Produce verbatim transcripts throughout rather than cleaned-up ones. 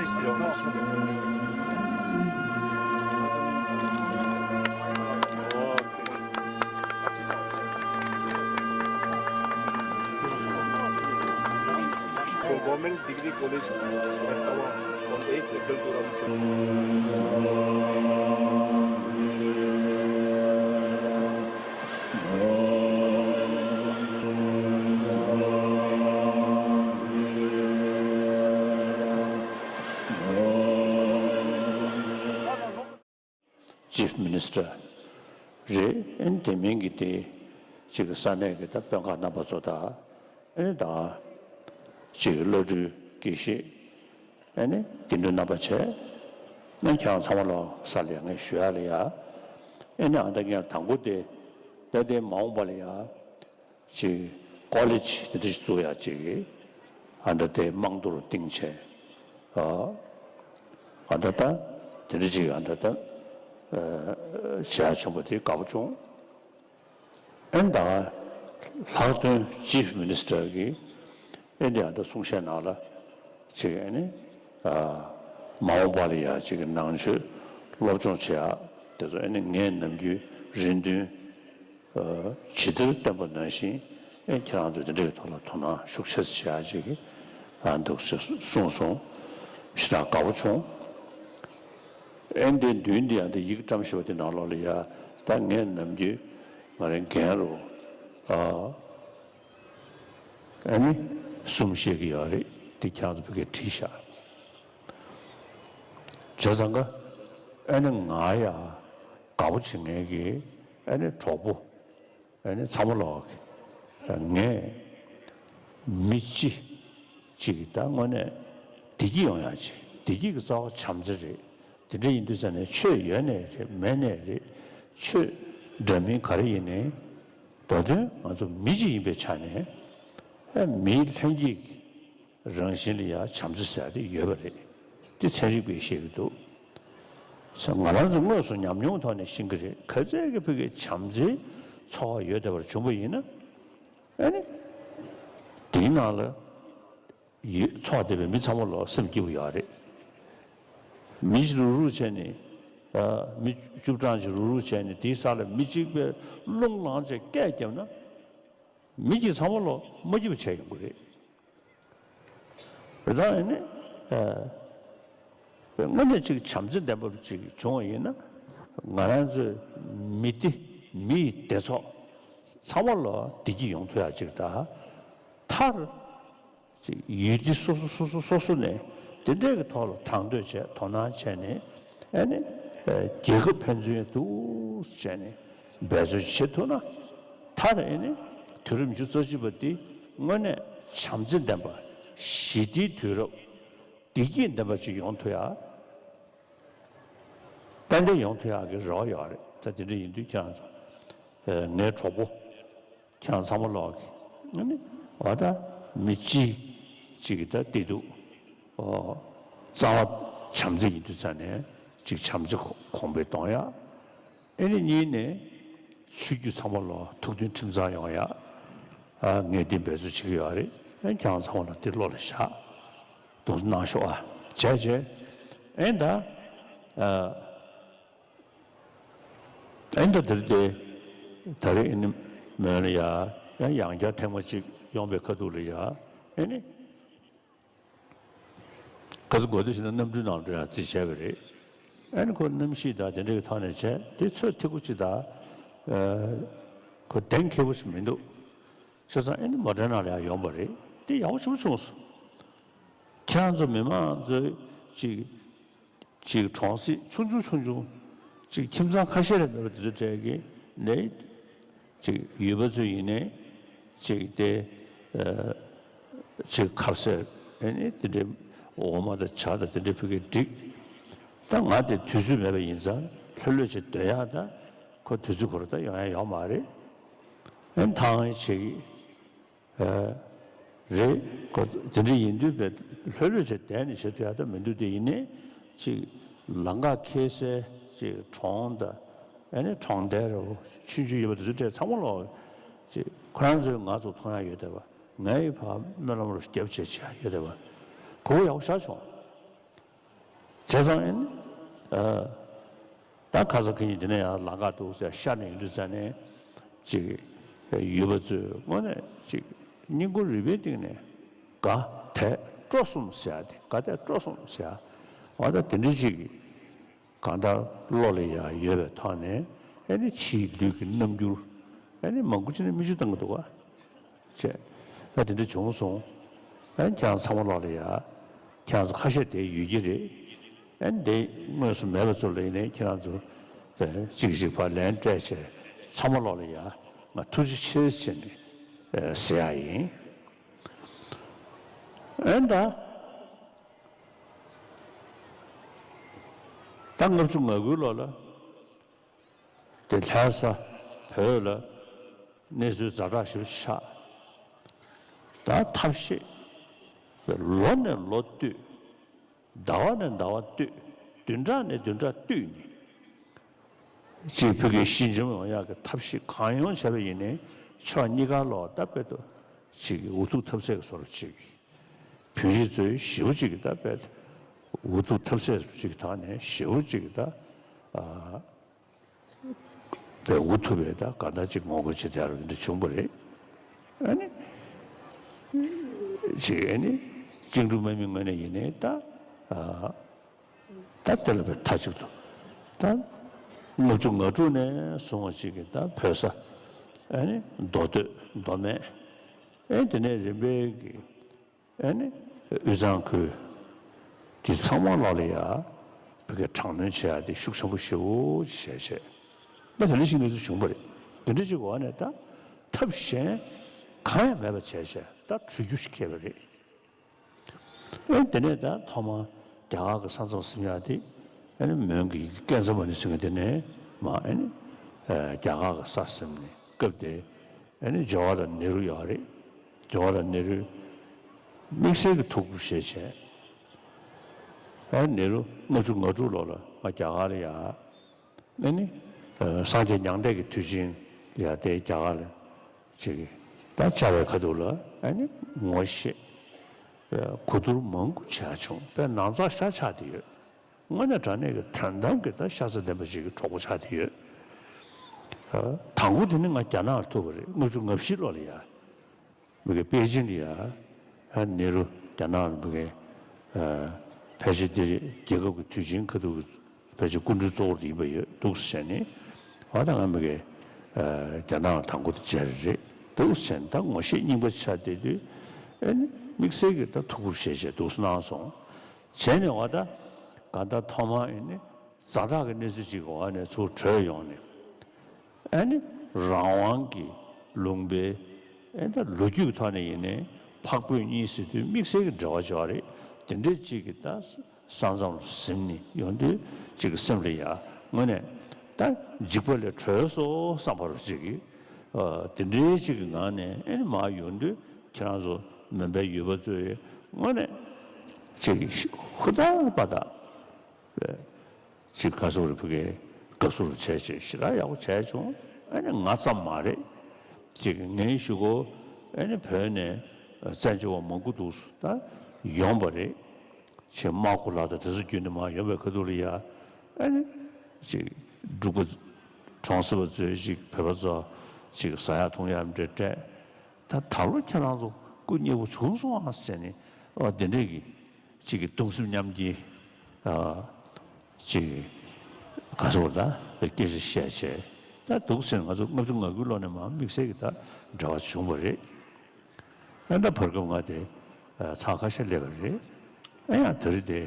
Government Degree College, Tawa, on eighth April two thousand six. Chief Minister རེད། ཨན་དེ་མིན་གྱི་དེ་ཅིག་ས་གནས་ཀྱི་ད་དཔོན་ཁག་རྣམ་པ་ཚོ་དང་ཨན་དང་ཅིག་བླ་སྤྲུལ་དགེ་བཤེས་ཨན་དགེ་འདུན་རྣམ་པ་བྱས་ཨན་ཁྱེད་རང་ཚང་མ་ལ་ས་ལ་ཡ་ངས་ཞུ་ཡ་ལ་ཡ། ཨན་ཨ་ད་ངས་དང་པོ་དེ་ད་དེ་མ་འོངས་པ་ལ་ཡ། ཅིག་ཀོ་ལེ་ཇི་དེ་འདྲ་ཞིག་བཙུགས་ཡག་ཅིག་གི་ཨ་འདྲ་དེ་རྨང་རྡོ་རུ་བཏིང་བྱས། ཨ་ཨ་འདྲ་ད་དེ་འདྲ་ཅིག་ཨ་འདྲ་ད་བྱས་ཡག་བྱུང་བ་དེ་དགའ་པོ་བྱུང་། ཨན་ད་ལྷག་དོན་ཅིབ་མི་ནི་སི་ཊར་གི་ཨན་དེ་ཨ་འདྲ་གསུང་བཤད་ནང་ལ་ཅིག་ཨ་ནི་མ་འོངས་པ་ལ་ཡ་ཅིག་གི་ནང་ཆོས་སློབ་སྦྱོང་བྱེད་ཡག་དེ་ཚོ་ཨ་ནི་ངས་ནམ་རྒྱུན་རེ་འདུན། ཇི་ལྟར་བསྟན་པ་ནང་བཞིན་ཨེ་ཁྱེད་རང་ཚོས་དེ་འདྲའི་ཐོག་ལ་དོ་སྣང་ཤུགས་ཆེ་ཙམ་བྱེད་ཡག་ཅིག་ཨ་འདུག་ཅེས་གསུངས་སོང་། ཞེ་དྲག་དགའ་པོ་བྱུང་། ཨེ་འདི་མདུན་འདི་ཡང་འདི་ཡིག་བཀྲམ་བཞག་པ་དེ་ནང་ལོགས་ལ་ཡ་ད་ངས་ནམ་རྒྱུན་ང་རའི་འགན་རུ་ཨ་ཨ་ནི་གསུམ་བཤད་ཀྱི་ཡོད་རེད། འདི་ཁྱེད་རང་ཚོ་ཕ་གིར་བྲིས་བཞག་བྱས་ཙང་ཀ་ཨ་ནི་ང་ཡ་དགའ་པོ་བྱེད་མཁན་གྱི་ཨ་ནི་གྲོགས་པོ་ཨ་ནི་ཚང་མ་ལོག་གི་ད་ངས་མི་སྤྱི་གཅིག་གི་ད་དངོས་གནས་བདེ་སྐྱིད་ཡོང་ཡག་ཅིག་བདེ་སྐྱིད་ཀྱི་རྩ་བ་བྱམས་བརྩེ་རེད། དེ་འདྲ་ཡིན་དུས་ཙང་ནས་ཆོས་ཡོད་ནའི་རེད་མེད་ནའི་རེད། ཆོས་འདྲ་མིན་ག་རེ་ཡིན་ནའི་མདོ་དོན་ང་ཚོ་མི་གཅིག་ཡིན་པའི་ཆ་ནས་ཨ་མིའི་ལྷན་སྐྱེས་ཀྱི་རང་བཞིན་ལ་ཡང་བྱམས་བརྩེ་ཟེར་ཡ་དེ་ཡོད་པ་རེད། དེ་ཚན་རིག་པས་བཤད་ཀྱི་འདུག་ང་རང་ཚོ་དངོས་སུ་ཉམས་མྱོང་ཐོག་ནས་ཤེས་ཀྱི་རེད། ག་ཚད་ཀྱི་ཕ་གི་བྱམས་བརྩེའི་ཚོར་བ་ཡོད་བསྡད་པར་བྱུང་པ་ཡིན་ན་ཨ་ནི་དེའི་ནང་ལ་ཡོད་ཚོགས་བསྡད་པའི་མི་ཚང་མ་ལོག་སེམས་སྐྱིད་པོ་ཡོད་རེད། མི་རུག་རུག་བྱས་ནས་ཨ་མི་བཅུ་གྲངས་ཅིག་རུག་རུག་བྱས་ནས་དེའི་ས་ལ་མི་གཅིག་པས་རླུང་ལངས་བྱས་སྐད་བརྒྱབ་ན་མི་གཅིག་ཚང་མ་ལོག་མ་སྐྱིད་པོ་བྱས་ཡོང་གི་རེད། རེད་ད་ཨ་ནི་ཨ་དངོས་གནས་ཅིག་བྱམས་བརྩེ་ལྡན་པ་ཅིག་བྱུང་བ་ཡིན་ན་ང་རང་ཚོའི་མི་སྡེ་མི་ཡི་སྡེ་ཚོགས་ཚང་མ་ལོག་བདེ་སྐྱིད་ཡོང་ཐུབ་ཡག་ཅིག་ད་མཐར་ཅིག་ཡུལ་སྡེ་སོ་སོ་སོ་སོ་སོ་སོ་ནས་དེ་འདྲའི་གི་ཐོག་ལ་དང་དོད་བྱས་དོ་སྣང་བྱས་ནས་ཨ་ནི་རྒྱལ་ཁབ་ཕན་ཚུན་འདུག་བྱས་ནས་འབད་བརྩོན་བྱེད་ཐུབ་ན་མཐར་ཨ་ནི་དུས་རབས་ཉི་ཤུ་རྩ་གཅིག་པ་འདི་དངོས་གནས་བྱམས་བརྩེ་ལྡན་པ་ཞི་བདེའི་དུས་རབས་བདེ་སྐྱིད་ལྡན་པ་ཅིག་ཡོང་ཐུབ་ཡག་ཏན་ཏན་ཡོང་ཐུབ་ཡག་གི་རེ་བ་ཡོད་རེད། ད་དེ་འདྲ་ཡིན་དུས་ཁྱེད་རང་ཚོ་ངའི་གྲོགས་པོ་ཁྱེད་རང་ཚང་མ་ལོག་གི་ཨ་ནི་འོ་ད་མི་གཅིག་གཅིག་གི་ད་བདེ་སྡུག་ཨོ་རྩ་བ་བྱམས་བརྩེ་ཡིན་དུས་ཙང་ནས་གཅིག་བྱམས་བརྩེ་གོང་འཕེལ་གཏོང་ཡག་ཨ་ནི་གཉིས་ནས་ཆོས་བརྒྱུད་ཚང་མ་ལོག་ཐུགས་མཐུན་ཁྲིམས་གཙང་ཡོང་ཡག་ཨ་ངས་འདི་འབད་བརྩོན་བྱེད་ཀྱི་ཡོད་རེད། ཨ་ཁྱེད་རང་ཚང་མ་ལ་འདི་བློ་ལ་བཞག་གཏོང་གནང་ཤོག་ཨ། བྱས་བྱས་ཨེ་ད་ཨ་ཨེ་ད་དེར་དེ་ད་རེས་ཨེ་ནི་མོན་ལ་ཡ་ཡང་ཡང་བསྐྱར་ཐེངས་མ་གཅིག་ཡོང་པའི་ཁ་ཐུག་ལ་ཡ་ཨེ་ནི་ག་ཚོད་དགོས་འདུག་ཟེར་ན་གནམ་གྲུའི་ནང་འགྲོ་ཡ་རྩིས་བྱས་པ་རེད། ཨེ་ནི་ཁོ་གནམ་གཤིས་དང་དེ་འདྲའི་ཐོག་ནས་བྱས་དེ་ཚོད་ཐིག་པོ་གཅིག་དང་ཨ་ཁོ་གདེང་འཁེལ་པོ་ཞིག་མི་འདུག་བྱས་ཙང་ཨེ་ནི་མོ་ཊའི་ནང་ལ་ཡ་ཡོང་པ་རེད། དེ་ཡག་པོ་ཞེ་པོ་བྱུང་སོང་། ཁྱེད་རང་ཚོ་མི་མང་ཚོས་ཅིག་ཅིག་གྲོང་གསེབ་ཆུང་ཆུང་ཆུང་ཆུང་ཅིག་ཁྱིམ་ཚང་ཁ་ཤས་ལས་མེད་པ་དེ་ཚོ་གྲས་ཀྱི་ནས་ཅིག་ཡུལ་པ་ཚོ་ཡིན་ནའི་ཅིག་དེ་ཨ་ཅིག་ཁ་ཟས་ཨེ་ནི་དེ་འདྲའི་འོ་མ་དང་ཇ་དང་དེ་འདྲའི་ཕ་གིར་འགྲིག་ད་ང་དེ་དུས་ཚོད་མེད་པ་ཡིན་ཙང་ལྷོད་ལྷོད་བྱས་སྡོད་ཡག་ད་ཁོ་དུས་ཚོད་ཁོ་རང་ད་ཡོང་ཡག་ཡོད་མ་རེད། ཨེ་ཐང་ཨེ་བྱེད་ཀྱི། ཨ་རེད། ཁོ་དེ་འདྲ་ཡིན་དུས་བས་ལྷོད་ལྷོད་བྱས་བསྡད་ནས་བྱེད་ཐུབ་ཡག་ད་མི་འདུག་དེ་ཡིན་ནའི་ཅིག་ལམ་ཁ་འཁེལ་སའི་ཅིག་གྲོང་དང་ཨ་ནི་གྲོང་རྡལ་རེད་བོ་ཆུང་ཆུང་ཡོད་པ་དེ་ཚོ་གྲས་ཚང་མ་ལོག་ཅིག་ཁོ་རང་ཚོས་ང་ཚོ་མཐོང་ཡག་ཡོད་བསྡད་པ་ངའི་ཕར་སྨོན་ལམ་རུ་རྒྱབ་བྱས་བྱས་ཡོད་བསྡད་པ་གོ་ཡག་པོ་ཤར་བྱུང་། བྱས་ཙང་ཨེ་ནི། ཨ། ད་ཁ་སང་ཁ་ཉིན་དེ་ནས་ཡང་ལམ་ཁ་འདུག་ཟེར་ཤར་ནས་ཡོང་དུས་ཙ་ནས་ཅིག་ཡུལ་པ་ཚོས་དངོས་གནས་ཅིག་སྙིང་ཁུང་རུས་པའི་གཏིང་ནས་དགའ་དད་སྤྲོ་གསུམ་ཟེར་ཡ་དེ། དགའ་དད་སྤྲོ་གསུམ་ཟེར་ཡ་བ་ད་དེ་འདྲ་ཅིག་གང་ལྟར་བློ་ལ་ཡང་ཡོད་པའི་ཐོག་ནས་ཨེ་ནི་ཕྱིའི་ལུས་ཀྱི་རྣམ་འགྱུར་ཨེ་ནི་མང་པོ་ཅིག་ནས་མིག་ཆུ་བཏང་གི་འདུག་ག་བྱས། ད་དེ་འདྲ་བྱུང་སོང་། ཨ་ནི་ཁྱེད་རང་ཚང་མ་ལོག་ལ་ཡ། ཁྱེད་རང་ཚོ་ཁ་ཤས་དེ་ཡོད་ཀྱི་རེད། ཨ་ནི་དེ་དངོས་སུ་མེད་པ་ཚོ་ལ་ཡིན་ནའི་ཁྱེད་རང་ཚོ་དེ་གཅིག་གཅིག་ཕར་ལན་སྤྲད་བྱས་ཚང་མ་ལོག་ལ་ཡ། ང་ཐུགས་རྗེ་ཆེ་ཟེར་ནས་ཨེ་ཟེར་ཡ་ཡིན། ཨ་ནི་ད་ད་ལྔ་བཅུ་ང་དགུའི་ལོ་ལ། དེ་ལྷ་ས་བོད་ལ་གནས་ཚུལ་ཛ་དྲག་ཞེ་པོ་ཆགས། ད་ཐབས་ཤེས་ལོ་ནས་ལོ་བསྟུད། ཟླ་བ་ནས་ཟླ་བ་བསྟུད། བདུན་ཕྲག་ནས་བདུན་ཕྲག་བསྟུད་ནས་ཅིག་བོད་སྐད་ཤིན་འཇམ་ཡོང་ཡག་གི་ཐབས་ཤེས་གང་ཡོང་བྱས་པ་ཡིན་ནའི་ཕྱོགས་གཉིས་ཀ་ལོག་ད་དཔེ་ཏོ་ཅིག་འུ་ཐུག་ཐབས་ཟད་ཀྱི་བཟོ་འདྲ་ཅིག་བོད་རིགས་ཚོས་ཞེ་པོ་ཅིག་གི་ད་དཔེ་འུ་ཐུག་ཐབས་ཟད་ཅིག་དག་ནས་ཞེ་པོ་ཅིག་གི་ད། ཨ། པའི་འུ་ཐུག་པའི་ད་ག་ད་ཅིག་ངོ་རྒོལ་བྱེད་དེ་ཡ་རུ་འདི་བྱུང་བ་རེད། ཨ་ནི། ཅིག་ཨ་ནི། བཅིངས་འགྲོལ་དམག་མི་ངོས་ནས་ཡིན་ནའི་ད། ཨ། ད་དེ་ལ་བའི་མཐའ་གཅིག་ཏུ། ད། ལྔ་བཅུ་ང་དྲུག་ནས་བཟུང་བ་ཅིག་གི་ད་བོད་ས། ཨ་ནི། མདོ་སྟོད་མདོ་སྨད། ཨེ་དེ་ནས་རིམ་པས་ཀྱི། ཨེ་ནི། དབུས་གཙང་ཁུལ་འདི་ཚང་མ་ལོག་ལ་ཡ་བོད་སྐད་དྲག་གནོན་བྱེད་ཡ་དེ་ཤུགས་ཆེན་པོ་ཞེ་པོ་ཅིག་བྱས་བྱས། ད་དེ་འདྲ་ཞིག་གནས་ཚུལ་བྱུང་བ་རེད། དེ་འདྲ་ཅིག་འོག་ནས་ད་ཐབས་གཞན་གང་ཡང་མེད་པ་བྱས་བྱས་ད་གྲོས་རྒྱུ་ཞིག་འཁེལ་བ་རེད། ཨེ་དེ་ནས་ད་ཐོག་མར་རྒྱ་གར་གྱི་ས་མཚམས་ཟིན་ཡ་དེ། ཨ་ནི་མོན་གྱི་ཀན་ཛ་མ་ཎི་ཟེར་མཁན་དེ་ནས་མར་ཨ་ནི་རྒྱ་གར་གྱི་ས་ཟིན་ནས་སྐབས་དེ་ཨ་ནི་ཇ་ཝ་ཧར་ལལ་ནེ་རུ་ཡོད་རེད། ཇ་ཝ་ཧར་ལལ་ནེ་རུས་དམིགས་བསལ་གྱི་ཐུགས་ཁུར་བཞེས་བྱས། ཨ་ནི་ནེ་རུ་ལྔ་བཅུ་ང་དྲུག་ལོ་ལ་ང་རྒྱ་གར་ལ་ཡ། ཨ་ནི་སངས་རྒྱས་མྱང་འདས་ཀྱི་དུས་ཆེན་ལ་ཡ་དེ་རྒྱ་གར་ལ་ཅིག་ད་བཅར་བའི་ཁ་ཐུག་ལ་ཨ་ནི་ངོ་ཤེས། གོ་བསྡུར་མང་པོ་བྱས་བྱུང་བས་ནང་ཚགས་ཤ་ཆགས་དེ་ཡོད། དངོས་གནས་དྲང་གནས་ཀྱི་དོན་དམ་གྱི་ད་ཤ་ཚ་ལྡན་པ་ཞིག་གི་གྲོགས་པོ་ཆགས་བསྡད་ཡོད། དང་པོ་དེ་ནི་ང་རྒྱ་ནག་ལ་ཐུག་པ་རེད། ལྔ་བཅུ་ང་བཞི་ལོ་ལ་ཡ། མི་གི་པེ་ཅིན་དུ་ཡ། ནེ་རུ་རྒྱ་ནག་ལ་མི་གི། ཕལ་ཆེར་འདི་རྒྱལ་ཁབ་ཀྱི་དུས་ཆེན་ཁ་ཐུག་གི་ཕལ་ཆེར་སྐུ་མགྲོན་གཙོ་བོ་དེ་ཡིན་པ་ཡོད་འདུག་ཟེར་ནས། ཨ་ད་ང་མི་གི། རྒྱ་ནག་ལ་དང་པོ་དུ་མཇལ་རེད་འདུག་ཟེར་ནས་ད་ངོ་ཤེས་རྙིང་པ་ཆགས་བསྡད་དུས། ཨ་ནི་དམིགས་བསལ་གྱི་ད་ཐུགས་ཁུར་བཞེས་བྱས་འདུག་གནང་སོང་། བྱས་ནས་བ་ད། གང་ལྟར་ཐོག་མར་ཨེ་ནི་ཛ་དྲག་གི་གནས་ཚུལ་ཅིག་གི་འོག་ནས་ཚུར་བྲོས་ཡོང་ནས། ཨེ་ནི་རང་དབང་གི་ལུང་པའི་ཨེ་ད་ལོ་རྒྱུས་ཀྱི་ཐོག་ནས་ཡིན་ནའི་འཕགས་བོད་གཉིས་ཟེར་དུས་དམིགས་བསལ་གྱི་འབྲེལ་བ་ཅིག་ཡོད་རེད། དེ་འདྲའི་ཅིག་གི་ད་ས་མཚམས་ཟིན་ནས་ཡོང་དུས་ཅིག་གི་སེམས་ལ་ཡ་དངོས་གནས་ད་འཇིགས་པ་ལས་གྲོལ་སོང་བསམ་པ་རུ་ཅིག་གི། ཨ། དེ་འདྲའི་ཅིག་གི་ངང་ནས་ཨེ་ནི་མར་ཡོང་དུས་ཁྱེད་རང་ཚོ་མོན་པའི་ཡུལ་པ་ཚོས་དངོས་གནས་ཅིག་གི་ཧུར་ཐག་པ་དག་པས་ཅིག་དགའ་བསུ་རུ་ཕ་གིའི་དགའ་བསུ་རུ་བྱས་བྱས་ཞེ་དྲག་ཡག་པོ་བྱས་བྱུང་། ཨེ་ནི་ང་ཙམ་མ་རེད། ཅིག་གི་ངའི་གཞུག་གུ་ཨེ་ནི་བོད་ནས་བཙན་བྱོལ་བ་མང་པོ་འདུག་ད་ཡོང་བ་རེད། ཆེས་དམག་ཁུལ་ལ་དང་དེ་ཚོ་བརྒྱུད་ནས་མར་ཡོང་བའི་ཁ་ཐུག་ལ་ཡ། ཨ་ནི། ཅིག་འབྲུག་པ། གྲོང་གསེབ་པ་ཚོས་ཅིག་བོད་པ་ཚོ་ཅིག་ཟ་ཡག་འཐུང་ཡག་འདྲ་སྤྲད། ད་ད་ལོ་ཁྱེད་རང་ཚོ་སྐུ་མཉེལ་པོ་བྱུང་སོང་ཨ་ཟེར་ནས། ཨ་དེ་འདྲས་ཀྱི་ཅིག་གི་གདུང་སེམས་མཉམ་སྐྱེད། ཨ། ཅིག་ག་ཚོད་ད་སྐད་ཆ་བཤད་བྱས། ད་འདུག་ཟེར་ང་ཚོ་ལྔ་བཅུ་ང་དགུའི་ལོ་ནས་མར་དམིགས་བསལ་གྱི་ད་འབྲེལ་བ་བྱུང་བ་རེད། ཨེ་ད་བར་སྐབས་ང་དེ་ཚར་ཁ་ཤས་སླེབས་པ་རེད། ཨེ་ཡང་ད་རེས་དེ་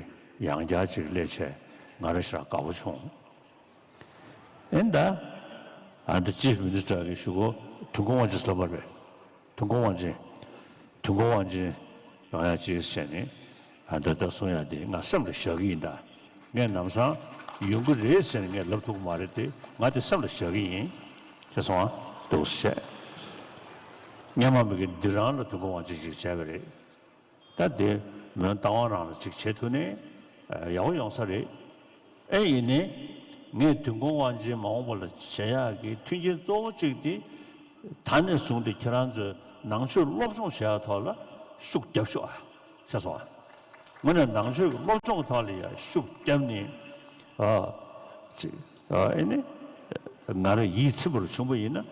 ཡང་བསྐྱར་ཅིག་སླེབས་བྱས་ང་རང་ཞེ་དྲག་དགའ་པོ་བྱུང་། ཨེ་ད་ཨ་ད་ཅིབ་མི་ནི་སི་ཊར་གི་གཞུག་གུ་ཐོན་ཁུངས་དབང་ཆེན་ཟེར་བ་རེད། ཐོན་ཁུངས་དབང་ཆེན། ཐོན་ཁུངས་དབང་ཆེན་ཡོང་ཡག་ཅིག་བྱས་ནས་ཨ་ད་ད་གསུང་ཡག་དེ་ང་སེམས་ལ་བཞག་གི་ཡིན་ད། ངས་ལམ་སང་ཡོང་གི་རེད་ཟེར་ནས་ངས་ལབ་ཐུབ་ཀྱི་མ་རེད་དེ། ང་དེ་སེམས་ལ་བཞག་གི་ཡིན། ཅེས་སོང་ཨ། འདུག་སེ་བྱས། སྔོན་མ་མི་གི་འདི་རང་ལ་ཐོན་ཁུངས་དབང་ཆེན་ཅིག་བྱས་པ་རེད། ད་དེ་མོན་རྟ་དབང་རང་ལ་ཅིག་བྱེད་ཐུབ་ནས་ཡག་པོ་ཡོང་ས་རེད། ཨེ་ཡིན་ནའི་ངས་ཐོན་ཁུངས་དབང་ཆེན་མ་འོངས་པ་ལ་བྱེད་ཡག་གི་མཐུན་རྐྱེན་གཙོ་བོ་གཅིག་དེ་ད་ནས་བཟུང་སྟེ་ཁྱེད་རང་ཚོས་ནང་ཆོས་སློབ་སྦྱོང་བྱེད་ཡག་ཐོག་ལ་ཤུགས་རྒྱབ་ཤོག་ཨ། ཤེས་སོང་ཨ། དངོས་གནས་ནང་ཆོས་ཀྱི་སློབ་སྦྱོང་ཐོག་ལ་ཡང་ཤུགས་བརྒྱབ་ནས། ཨ། ཅིག་ཨ་ཨེ་ནི། ང་རང་ཡིད་ཚིམ་པོར་བྱུང་བ་ཡིན་ན།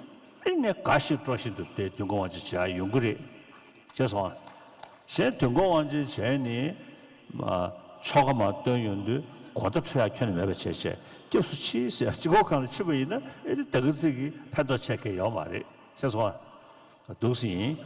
ཨེ་ངས་དགའ་ཞིང་སྤྲོ་བཞིན་དུ་དེ་དུས་འཁོར་དབང་ཆེན་བྱེད་ཡ་ཡོང་གི་རེད། ཤེས་སོང་ཨ། གཞན་དུས་འཁོར་དབང་ཆེན་བྱས་ནས། མ། ཆོ་ག་མར་བཏོན་ཡོང་དུས་གོ་བརྡ་འཕྲོད་ཡ་ཁྱོན་ནས་མེད་པ་བྱས་བྱས། སྐྱབས་སུ་མཆི་ཟེར་ཡ་གཅིག་པོ་སྒང་ལ་ཕྱིན་པ་ཡིན་ན། ཨེ་ནི་ད་ག་ཚོད་ཀྱི་ཕན་ཐོགས་ཆེ་གི་ཡོད་མ་རེད། ཤེས་སོང་ཨ། འདུག་སེ་ཡིན།